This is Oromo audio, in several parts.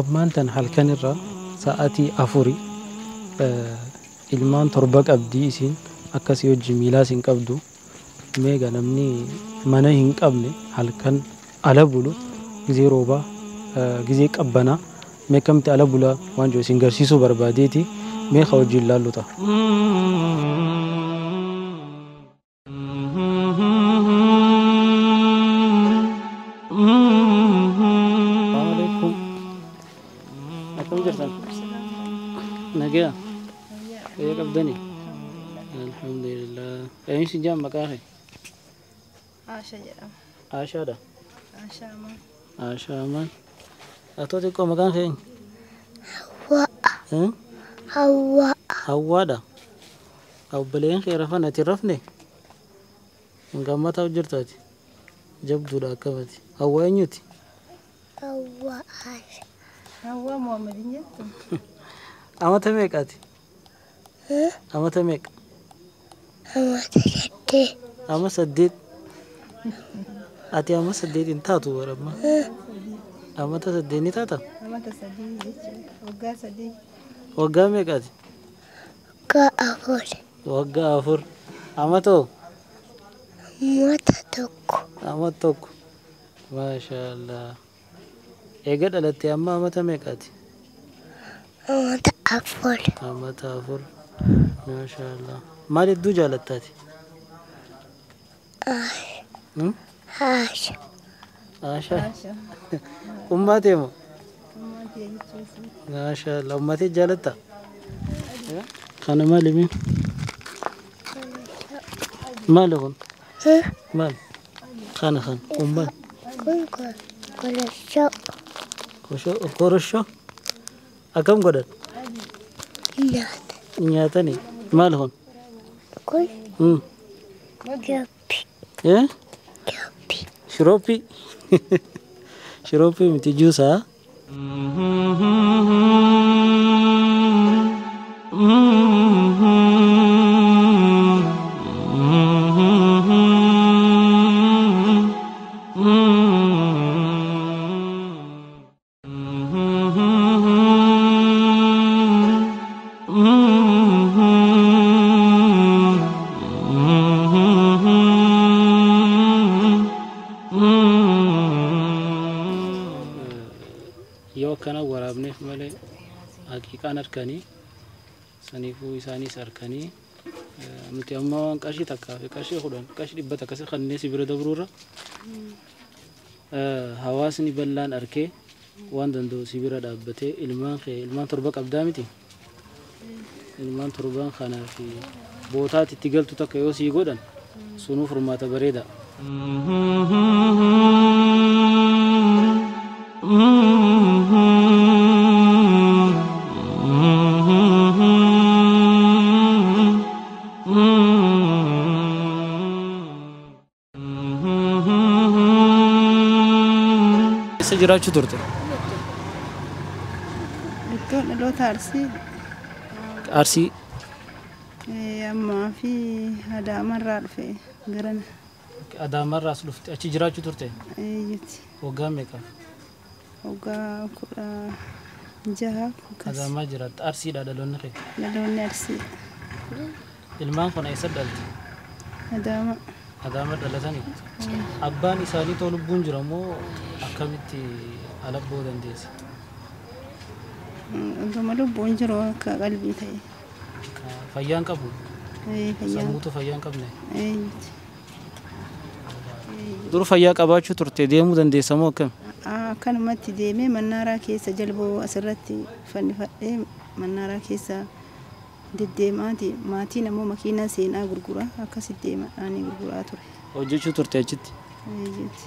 Ammaan tan halkan irraa sa'aatii 4 ilmaan 7 qabdii isiin akkasii wajjin miilaas hin qabdu. Meega namni mana hin qabne halkan ala bulu gizee roobaa gizee qabbanaa mee akkamitti ala bulaa waan jiru isin garsiisuu barbaadeeti mee ka wajjin laallu ta'a. Nagaya. Kaya qabdani? Alhamdulillah. Eenyu si jaan maqaa kee? Aasha jedhama. Aashaadha? Aashaa Amaan. Aashaa Amaan. Atoo xiqqoo maqaan kee eenyu? Hawwaa. Hawwaa. Hawwaadha? Obboleen kee rafan ati hin rafne? Gammataa jirtaati? Jabduudha akkamati. Hawwaa eenyuti? Hawwaa Aasha. Hawwaa Muhammad hin jettu? Amata meeqaati? Amata meeqa? Amata 8. Ama 8. Ati ama 8 hin taatu baramma. Amata 8 ni taata? Amata 3 jechuudha. Waggaa 3. Waggaa meeqaati? Waggaa 4. Waggaa 4. Amatoo? Amata 1. Amata 1. Maashaallah. Eega dhalatte amma amata meeqaati? Amata 4. Amata 4. Maashaallah. Maal hedduu jaalattaati? Aasha. Aasha. Aasha. Ummaa ta'e moo? Ummaa ta'e jechuudha. Maashaallah. Ummaa ta'e jaalatta? Kana maali mee? Maali kun? Maali? Kana kana. Ummaa. Kun koroshoo. Koroshoo? Akkam godhan? Nyaata. Nyaatanii? Maal kun? Kun? Shirooppii. Shirooppii. Shirooppii? Shirooppii miti juusaa? Yoo akkana waraabneef malee haqiiqaan harkanii saniifuu isaanis harkanii nuti amma waan qarshii takkaa fi qarshii 10 qarshii 100 akkasii kanneen si bira dabruurra hawaasni bal'aan harkee waan danda'u si bira dhaabbatee ilmaan kee ilmaan 7 qabdaa miti ilmaan 7 kanaa fi bootaatti itti galtu takka yoo sii godhan sunuu furmaata bareeda. Eessa jiraachuu turte? Iddoon dhaloota Arsii. Arsii? Ammaa fi Adaamarraa dhufe garana. Adaamarraa as dhufte achi jiraachuu turte? Eeyyati. Waggaa meeqaaf? Waggaa 16. Adaamaa jiraatta. Arsiidha dhaloonni kee? Dhaloonni Arsii. Ilmaan kun eessa dhalte? Adaama. Adaama dhalatanii? Abbaan isaanii too lubbuun jira moo akkamitti alabboo dandeesse? Oduma lubbuun jiru akka qalbii ta'e. Fayyaan qabu? Fayyaa. Sammuutu fayyaa hin qabne? Eeyyuti. Dur fayyaa qabaachuu turte deemuu dandeessa moo akkam? Akkanumatti deemee mannaaraa keessa jalboo asirratti fannifadhee mannaaraa keessa deddeemaati. Maatiin ammoo makiinaa seenaa gurguraa akkasitti deemaadhaan gurguraa ture. Hojjechuu turte achitti? Eeyyuti.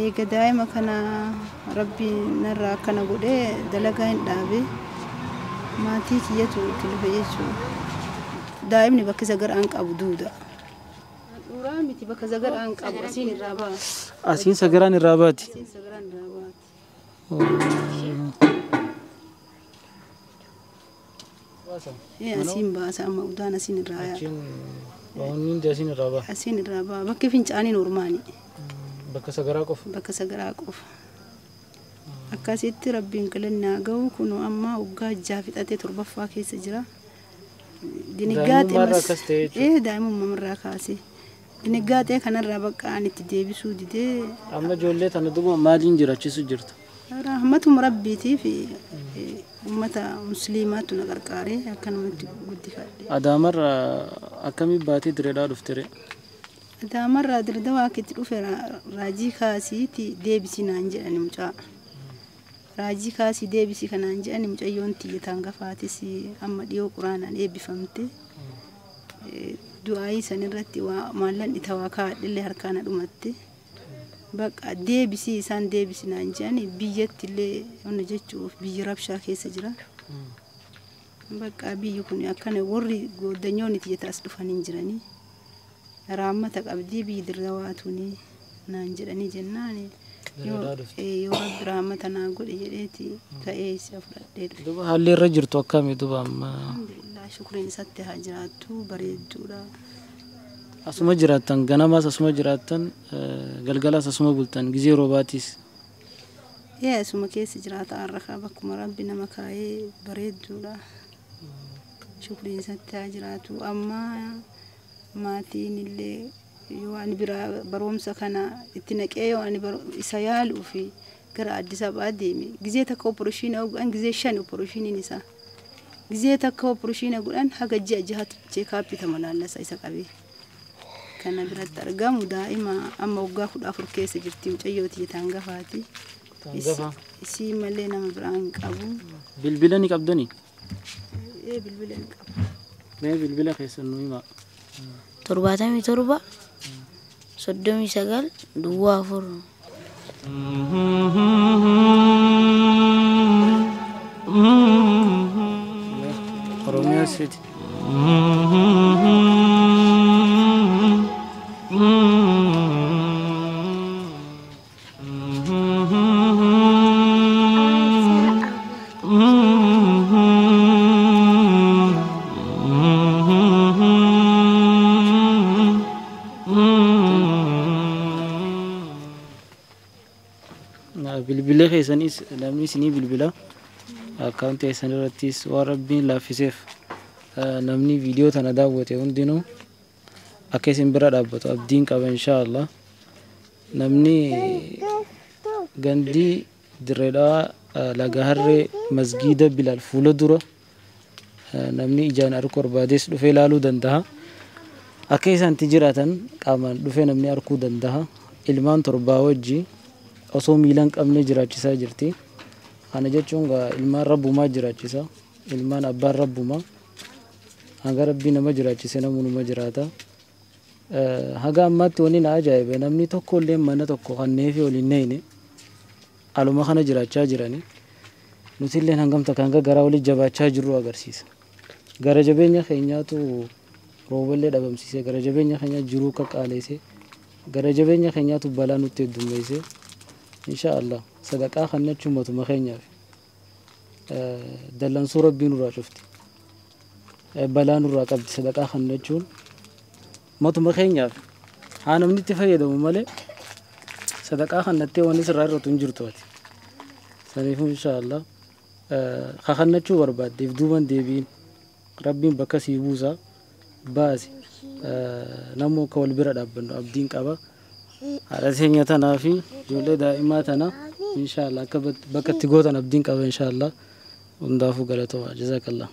Eega daa'ima kana rabbi narraa akkana godhee dalagaa hin dhaabe maatii kiyyatu itti dhufe jechuudha. Daa'imni bakka sagaraan qabu duuda. Dhuraa miti bakka sagaraan qabu asiin irraa ba'a. Asiin sagaraan irraa baati? Asiin sagaraan irraa baati. Asiin baasa amma udaan asiin irraa yaa'a. Achiin wanni hundi asiin irraa ba'a. Asiin irraa ba'a bakki fincaanii normaali. Bakka sagaraa qofa? Bakka sagaraa qofa. Akkasitti rabbiin galanni haa ga'u kun amma waggaa 6 fixatee 7ffaa keessa jira. Daa'imummaa irraa akkas ta'e jechuudha. Daa'imummaa irraa kaasee. Diniggaaxee kanarraa bakka ani itti deebisuu didee. Amma ijoollee tana duuba maaliin jiraachisu jirta? Rahmatuma rabbiitii fi uummata musliimaatu na qarqaaree akkanumatti guddifadhe. Adaamarraa akkamii baatee Direedhaa dhufte ree? Adaamarraa Diredawaa akka itti dhufe raajii kaasiiti deebisii naan jedhani mucaa. Raajii kaasii deebisii kanaan jedhani mucayyoon tiyya tangafaatis amma dhiyoo quraanaan eebbifamte. Du'aayii sanirratti maallan itawaa kaa'adhillee harkaan na dhumatte. Bakka deebisii isaan deebisii naan jedhani biyyatti illee onna jechuuf biyyi rabshaa keessa jira. Bakka biyyi kun akkana warri gooddanyoon tiyya taas dhufanii hin jiranii. Raammata qabdii biyyi Diredawaa tuni naan jedhanii jennaan yoo rabbi raammata naa godhe jedheeti ka'ee isa fudhadhee dhufe. Duuba haalli irra jirtu akkami duuba amma? Alhamdulillah shukriin isatti haa jiraattu bareedduudha. Asuma jiraattan ganamaas asuma jiraattan galgalaas asuma bultan gizee roobaatis. Asuma keessa jiraata har'a bakkuma rabbi nama kaa'ee bareedduudha. Shukriin isatti haa jiraatu amma maatiin illee yoo ani biraa barumsa kana itti naqee yoo ani isa yaaluu fi gara Addis Ababaa deeme gizee takka opereeshinii godhan gizee 5 opereeshiniin isaa gizee takka opereeshinii godhan haga ji'a 6 cheekaappii tamalaallasa isa qabee kana biratti argamu daa'ima amma waggaa 14 keessa jirti mucayyoo tiyya tangafaati. Isii malee nama biraan hin qabu. Bilbila ni qabdanii? Bilbila hin qabu. Mee bilbila keessan nu himaa. 77 39 04. Oromiyaa City. Bilbila keessanis namni isinii bilbila akkaawuntii keessan irrattis waan rabbiin laaffiseef namni viidiyoo tana daawwate hundinuu akka isin bira dhaabbatu abdiin qaba inshaallah. Namni gandii Direedhaa Laga Harree masgiida Bilaal fuula dura namni ijaan arguu barbaades dhufee ilaaluu danda'a. Akka isaan itti jiraatan qaamaan dhufee namni arguu danda'a. Ilmaan 7 wajji osoo miila hin qabne jiraachisaa jirti. Kana jechuun ilmaan rabbumaa jiraachisa. Ilmaan abbaan rabbumaa. Hanga rabbii nama jiraachise namoonni jiraata. Haga ammaatti wanni na ajaa'ibe namni tokko illee mana tokko kanneefi waliin neeyne aluma kana jiraachaa jirani. Nuti illee hangam takka hanga garaa walitti jabaachaa jirru agarsiisa. Gara jabeenya keenyaatu rooballee dhabamsiise, gara jabeenya keenya jiruu qaqqaaleesse, gara jabeenya keenyaatu balaa nutti heddummeesse. Insha Allah sadaqaa kannachuu matuma keenyaaf dallansuu rabbii nurraa cufti. Balaa nurraa qabdi sadaqaa kannachuun matuma keenyaaf haa namni itti fayyadamu malee sadaqaa kannattee wanni sirraa irratu hin jirtu ati. Saniifuu insha Allah kakannachuu barbaaddeef duuban deebiin rabbiin bakka sii buusaa baasi namuu akka wal bira dhaabbannu abdiin qaba. Haadha teenya tanaa fi ijoollee daa'imaa tana insha Allah akka bakka itti gootan abdiin qaba insha Allah. Hundaafuu galatooma, jazakallah.